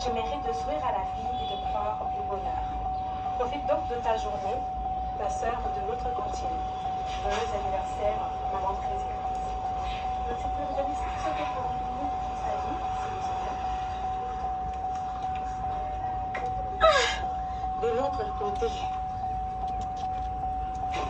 Tu mérites de sourire à la vie et de croire au bonheur. Profite donc de ta journée, ta sœur de l'autre cantine. Joyeux anniversaire, maman présidente. Donc c'est pour vous donner ce que pour nous, sa vie, si vous voulez. Ah, de l'autre côté.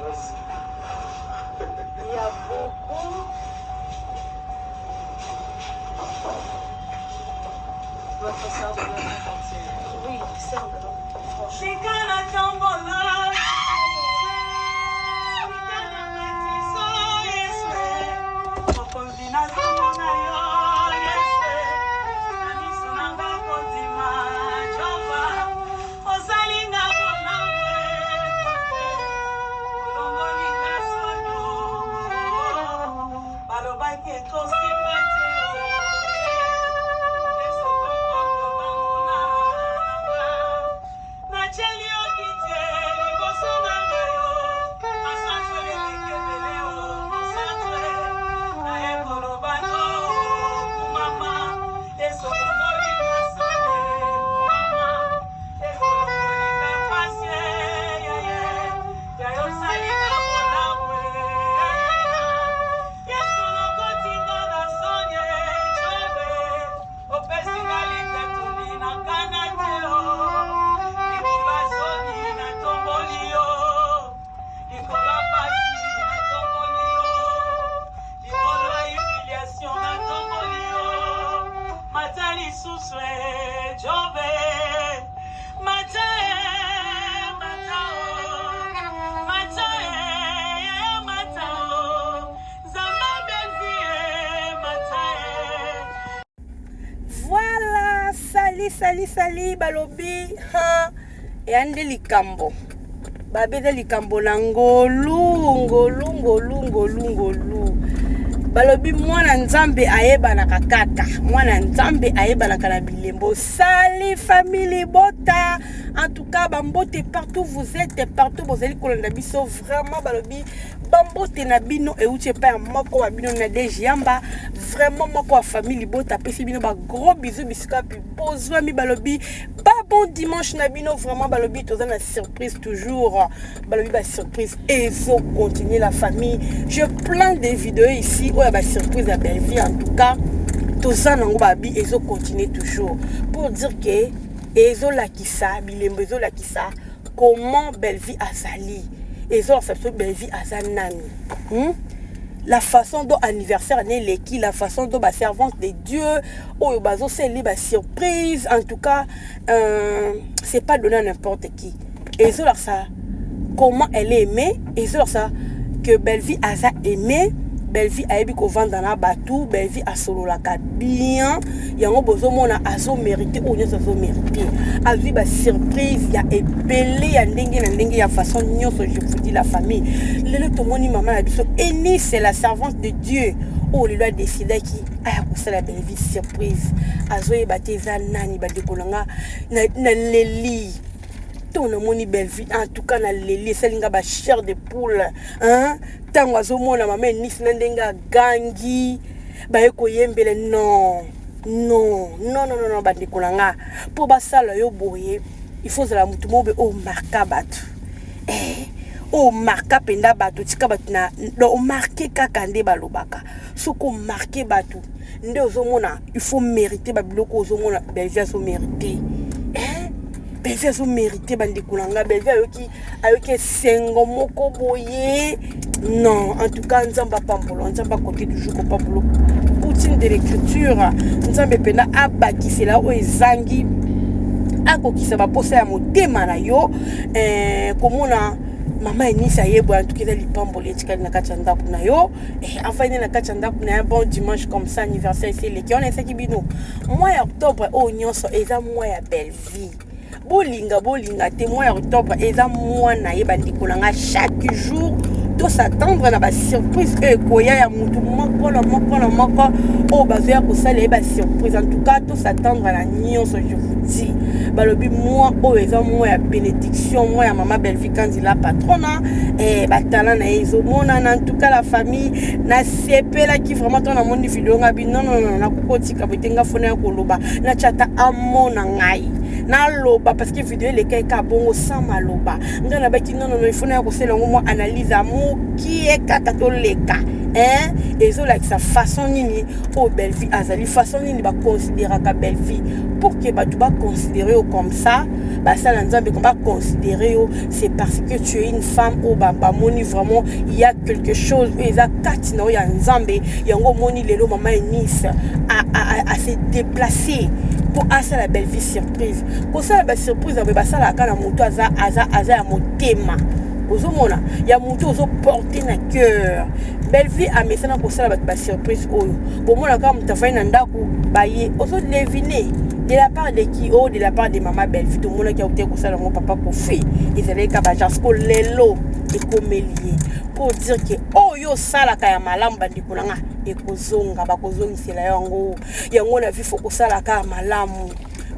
Vas-y. Il y a beaucoup. Votre sœur de l'autre cantine. Oui, sœur de l'autre. Franchement. Balobaki ekosimba te natieli yo kiti liboso na ngai yo masanzoli eleki ebele o mosanzwe naye koloba no kumama esokomoli kasone kumama esokomoli kapasi yeye yayosalinga bolamu Yesu lokotinga na sonye jobe opesinga litatoli na kana te o likolo ya soni natomboli yo likolo ya pasi natomboli yo likolo ya humiliation natomboli yo mata lisusu e jobe mata e mata o mata e yaya mata o nzambe abelvi e mata e. Voilà, sali sali sali balobi ha eya nde likambo babeta likambo na ngolu ngolu ngolu ngolu ngolu balobi mwana nzambe ayebanaka kaka mwana nzambe ayebanaka na bilembo sali famille bota en tout cas bambote partout vous êtes partout bozali kolanda biso vraiment balobi bambote na bino euti epai ya moko wa bino na deji yamba vraiment moko ya famille libota apesi bino ba gros bisous bisika bozwami balobi ba bon dimanche na bino vraiment balobi toza na surprise toujours balobi ba surprise ezo continuer la famille je plein de vidéos ici oyo ya ba surprise ya Bellevue en tout cas toza nango babi ezo continuer toujours pour dire que ezolakisa bilembo ezolakisa comment Bellevue azali ezolakisa biso Bellevue aza nani hmm? La façon dont anniversaire ne eleki, la façon dont ba servante de Dieu oyo bazosala ba surprise, en tout cas c'est pas donné à n'importe qui. Ezolakisa comment elle est aimée, ezolakisa que Bellevue aza aimée, Bellevue ayebi kovanda na bato, Bellevue asololaka bien, yango bozomona azomérite oyo nyonso azomérite, azwi ba surprise ya ebele ya ndenge na ndenge ya façon nyonso. Je vous dis la famille, lelo tomoni mama na biso Eunice, la servante de Dieu, oyo lelo adesidaki aya kosala Bellevue surprise, azoyeba te eza nani. Bandeko na nga, naleli ntango namoni Bellevue, en tout cas naleli, esali nga ba chair de poule, hein? Ntango azomona mama Eunice na ndenge agangi baye koyembela, non non non non non, bandeko na nga, mpo basala yo boye il faut ozala motu moko boye oyo marka bato, oyo marka mpenza bato, tika bato na donc omarke kaka nde balobaka, soki omarke bato nde ozomona il faut mériter babiloko ozomona Bellevue azomérite, Bellevue azomérite. Bandeko na nga, Bellevue ayoki ayoki esengo moko boye. Non, en tout cas nzambe apambolo, nzambe akoki toujours kopambolo poutine de l'écriture, nzambe mpenza abakisela oyo ezangi, akokisa baposa ya motema na yo. Komona mama Enisi ayeboya, en tout cas eza lipamboli etikali na kati ya ndako na yo, afandi na kati ya ndako na ye. Bon dimanche comme ça, anniversaire esi eleki wana, esaki bino mois ya octobre oyo nyonso eza mois ya Bellevue, bolinga bolinga te, mois ya octobre eza mois na ye. Bandeko na nga, chaque jour Tos'attendre na basurprise oyo ekoya ya motu moko na moko na moko oyo bazoya kosala ye basurprise. En tout cas, tos'attendre na nyonso, je vous dis. Balobi mwa oyo eza mwa ya bénédiction, mwa ya mama Bellevue Kandi la patrona, batala na ye ezomonana. En tout cas, la famille, nasepelaki vraiment to namoni video. Nga bi non, non, non, nakokotika boye te. Nga fona ya koloba, natya ata amona ngai naloba, parce que video elekaki ka bongo sans maloba. Ngai nabaki non, non, non, ifo naya kosala yango mwa analyse ya mokie kaka toleka, hein. Ezolakisa façon nini oyo Bellevue azali, façon nini baconsidéraka Bellevue. Pour que bato baconsidéré yo comme ça, basala Nzambe baconsidéré yo, c'est parce que tu es une femme oyo bamoni vraiment il y a quelque chose oyo eza kati na oyo ya Nzambe. Yango omoni lelo mama Eunice ase déplacer mpo asala Bellevue surprise. Kosala basurprise ya boye, basalaka na motu aza, aza, aza ya motema. Ozomona ya motu ozoporte na cœur. Bellevue amesana kosala bato basurprise oyo bomona kaka moto afai na ndako baye ozodevine de la part de qui? Oh, de la part de mama Bellevue. Tomonaki aute kosala yango papa Kofi, ezalaki ka bagenre. Ko lelo ekomeli ye pour dire ke oyo osalaka ya malamu, bandeko na nga, ekozonga, bakozongisela yango. Yango na vie, faut kosalaka ya malamu,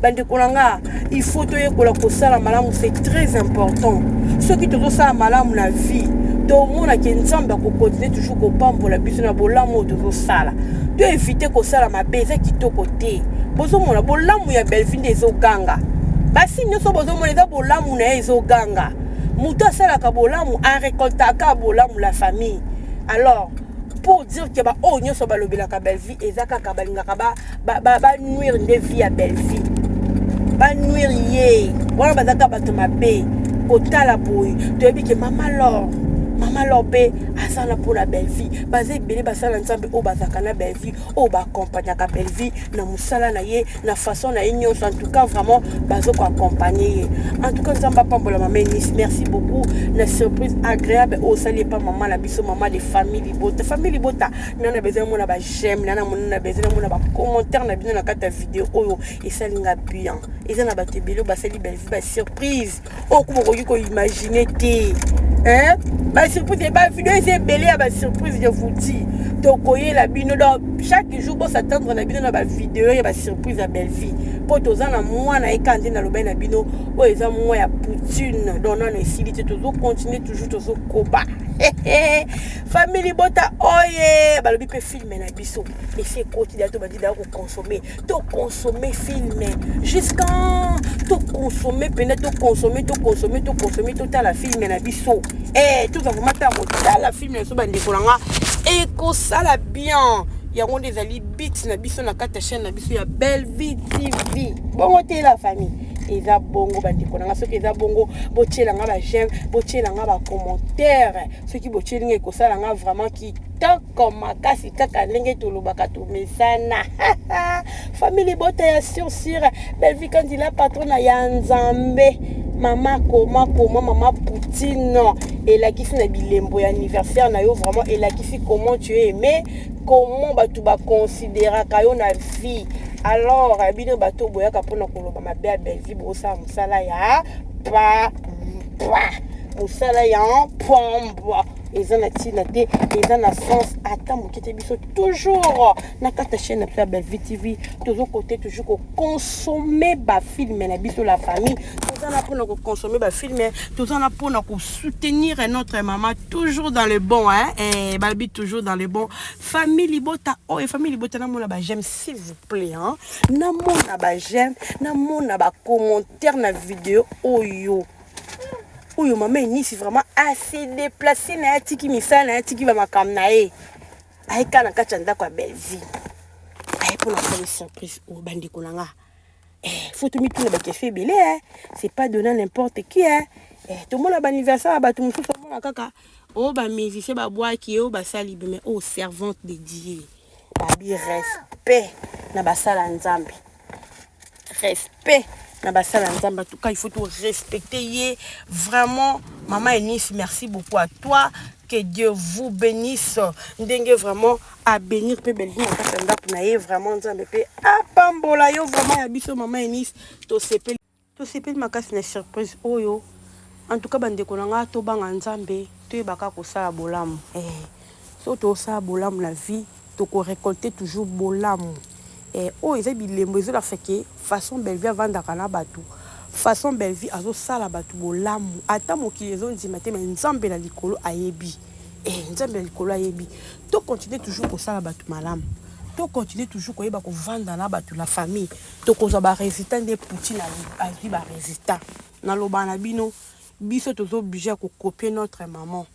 bandeko na nga. Il faut toyekola kosala malamu, c'est très important. Soki tozosala malamu na vie, tomonaki Nzambe akokontinue toujours kopambola biso na bolamu oyo tozosala. To évite kosala mabe, eza kitoko te. Bozomona bolamu ya Bellevue nde ezoganga. Basi nyonso bozomona, eza bolamu na ye ezoganga. Moto asalaka bolamu arekoltaka bolamu, la famille. Alors, pour dire ke baoyo nyonso balobelaka Bellevue, eza kaka balingaka banuire nde vie ya Bellevue, banuire ye wana, baza kaka bato mabe. Kotala boye, toyebi ke mama Lor, mama Lor mpe aza na mpona Bellevue. Baza ebele basala Nzambe oyo bazalaka na Bellevue, oyo baakompagnaka Bellevue na mosala na ye, na façon na ye nyonso. En tout cas, vraiment bazokoaccompagne ye. En tout cas, Nzambe apambola mama Eunice. Merci beaucoup na surprise agréable oyo osali epa mama na biso, mama de famille libota. Famille libota, nana besoin mona baj'aime, nana mona na besoin mona bacommentaire na bino na kati ya video oyo. Esalinga bien. Eza na bato ebele oyo basali Bellevue basurprise oyo kuma okoki koimagine te, hein? Basurprise, bavideo eza ebele ya basurprise, je vous dis. Tokoyela bino donc chaque jour, bos'attendre na bino na bavideo ya basurprise ya Bellevue, mpo toza na mwana ye kaka nde nalobai na bino oyo eza mwa ya Poutine. Donc nano esili te, tozocontinue toujours, tozokoba. Famille libota oye, balobi mpe film na biso esi ekoti da, tobandi da koconsommer. Toconsommer film jusqu'à toconsommer mpena, toconsommer, toconsommer, toconsommer, totala film na biso. Toza vraiment ntango kotala film na biso, bandeko na nga, ekosala bien. Yango nde ezali but na biso na kati ya chaîne na biso ya Bellevue TV. Bongo te, la famille, eza bongo, bandeko na nga. Soki eza bongo, botiela nga baj'aime, botiela nga bacommentaire. Soki botieli nga, ekosala nga vraiment kitoko makasi, kaka ndenge tolobaka, tomesana. Famille libota ya sur sur Bellevue Kandi la patrona ya Nzambe, mama koma koma mama Poutine, elakisi na bilembo ya anniversaire na yo. Vraiment elakisi comment tu es aimé, comment bato baconsidéraka yo na vie. Alors bino bato boyaka mpona koloba mabe ya Bellevue, bosala mosala ya pa pa, mosala ya pombo eza na ntina te, eza na sens ata moke te. Biso toujours na kati ya chaîne na biso ya Bellevue TV, tozokote toujours koconsommer bafilm na biso. La famille, toza na mpona koconsommer bafilm, toza na mpona kosoutenir notre mama toujours dans le bon, hein? Eh, balobi toujours dans le bon. Famille libota oyo, famille libota, namona baj'aime, s'il vous plaît, hein? Namona baj'aime, namona bacommentaire na video oyo. Oyo mama Eunice vraiment ase déplace na ye, atiki misala na ye, atiki bamakambo na ye, ayeka na kati ya ndako ya Bellevue, aye mpona kosala surprise oyo. Bandeko na nga, faut tomituna baquestion ebele. C'est pas donné n'importe qui. Tomona baanniversaire ya bato mosusu, omona kaka oyo bamusicien babwaki, oyo basali be, mais oyo servante de Dieu. Babi respect na basala Nzambe, respect na basala Nzambe. En tout cas, il faut tout respecter ye vraiment. Maman Eunice, merci beaucoup à toi, que Dieu vous bénisse. Ndenge vraiment abénir mpe Bellevue na kati ya ndako na ye, vraiment Nzambe mpe apambola yo vraiment. Ya biso mama Eunice, tosepeli, tosepeli makasi na surprise oyo. En tout cas, bandeko na nga, tobanga Nzambe. Toyebaka kosala bolamu. Eh, soki tosala bolamu na vie, tokorécolter toujours bolamu. Eh, oyo eza bilembo ezolakisa ke façon Bellevie avandaka na bato, façon Bellevie azosala bato bolamu, ata mokili ezondima te, me Nzambe na likolo ayebi. Eh, Nzambe na likolo ayebi. Tocontinue toujours kosala bato malamu, tocontinue toujours koyeba kovanda na bato, la famille. Tokozwa barésultat nde Poutine azwi barésultat. Naloba na bino, biso toza obligé ya kocopier notre maman,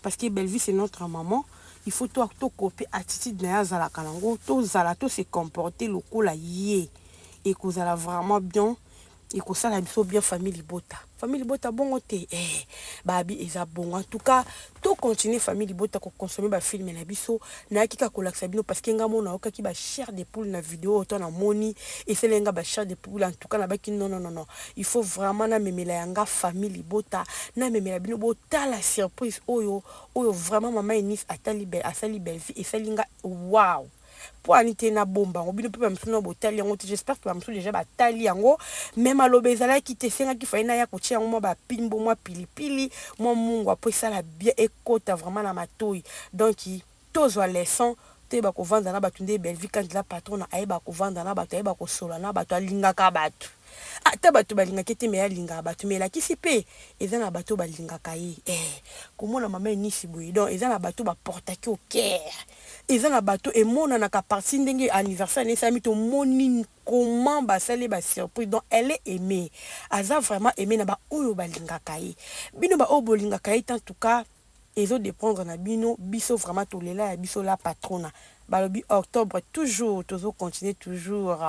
parce que Bellevie, c'est notre maman. Il faut to tocopier attitude na ye azalaka nango, tozala tose comporter lokola ye. Ekozala vraiment bien, ekosala biso bien. Famille libota, famille libota, bongo te. Eh, babi eza bongo. En tout cas, tocontinue, famille libota, koconsommer bafilm na biso. Nayaki kaka kolakisa bino parce que nga mona ayokaki bachair de poule na video oyo. To namoni esali nga bachair de poule. En tout cas, nabaki non, non, non, non, il faut vraiment namemela yanga famille libota, namemela bino botala surprise oyo vraiment mama Enis atali, asali Bellevie. Esali nga wow. Mpo ani te nabomba yango, bino mpe bamosusu na botali yango te. J'espère que bamosusu déjà batali yango, mais maloba ezalaki te. Esengaki fai naya kotia yango mwa bapimbo, mwa pilipili, mwa mungwa, mpo esala bien, ekota vraiment na matoi. Donc tozwa leçon, toyeba kovanda na bato nde Bellevie Kandi la patronne ayeba kovanda na bato, ayeba kosola na bato, alingaka bato. Ata bato balingaki te, me alingaka bato. Me elakisi mpe eza na bato balingaka ye. Eh, komona mama Enisi boye, donc eza na bato baportaki au cœur, eza na bato emonanaka parti ndenge anniversaire na esalami. Tomoni comment basali basurprise. Donc elle est aimée, aza vraiment aimée na baoyo balingaka ye. Bino baoyo bolingaka ye te, en tout cas ezodépendre na bino. Biso vraiment tolela ya biso la patrona. Balobi octobre toujours, tozocontinue toujours,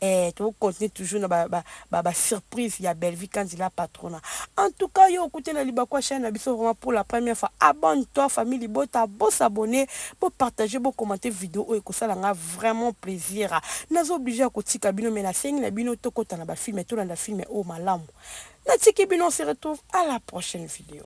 eh, tozocontinue toujours na basurprise ba, ba, ba ya Bellevie Kandi la patrona. En tout cas, yo okute na libaku ya chaîne na biso vraiment pour la première fois, abonne-toi, famille libota, bosabonner, bopartager, bocommenter vidéo oyo, ekosala nga vraiment plaisir. Naza obligé ya kotika bino, me nasengi na bino tokɔta na bafilm, tolanda film oyo malamu. Natiki bino, on se retrouve à la prochaine vidéo.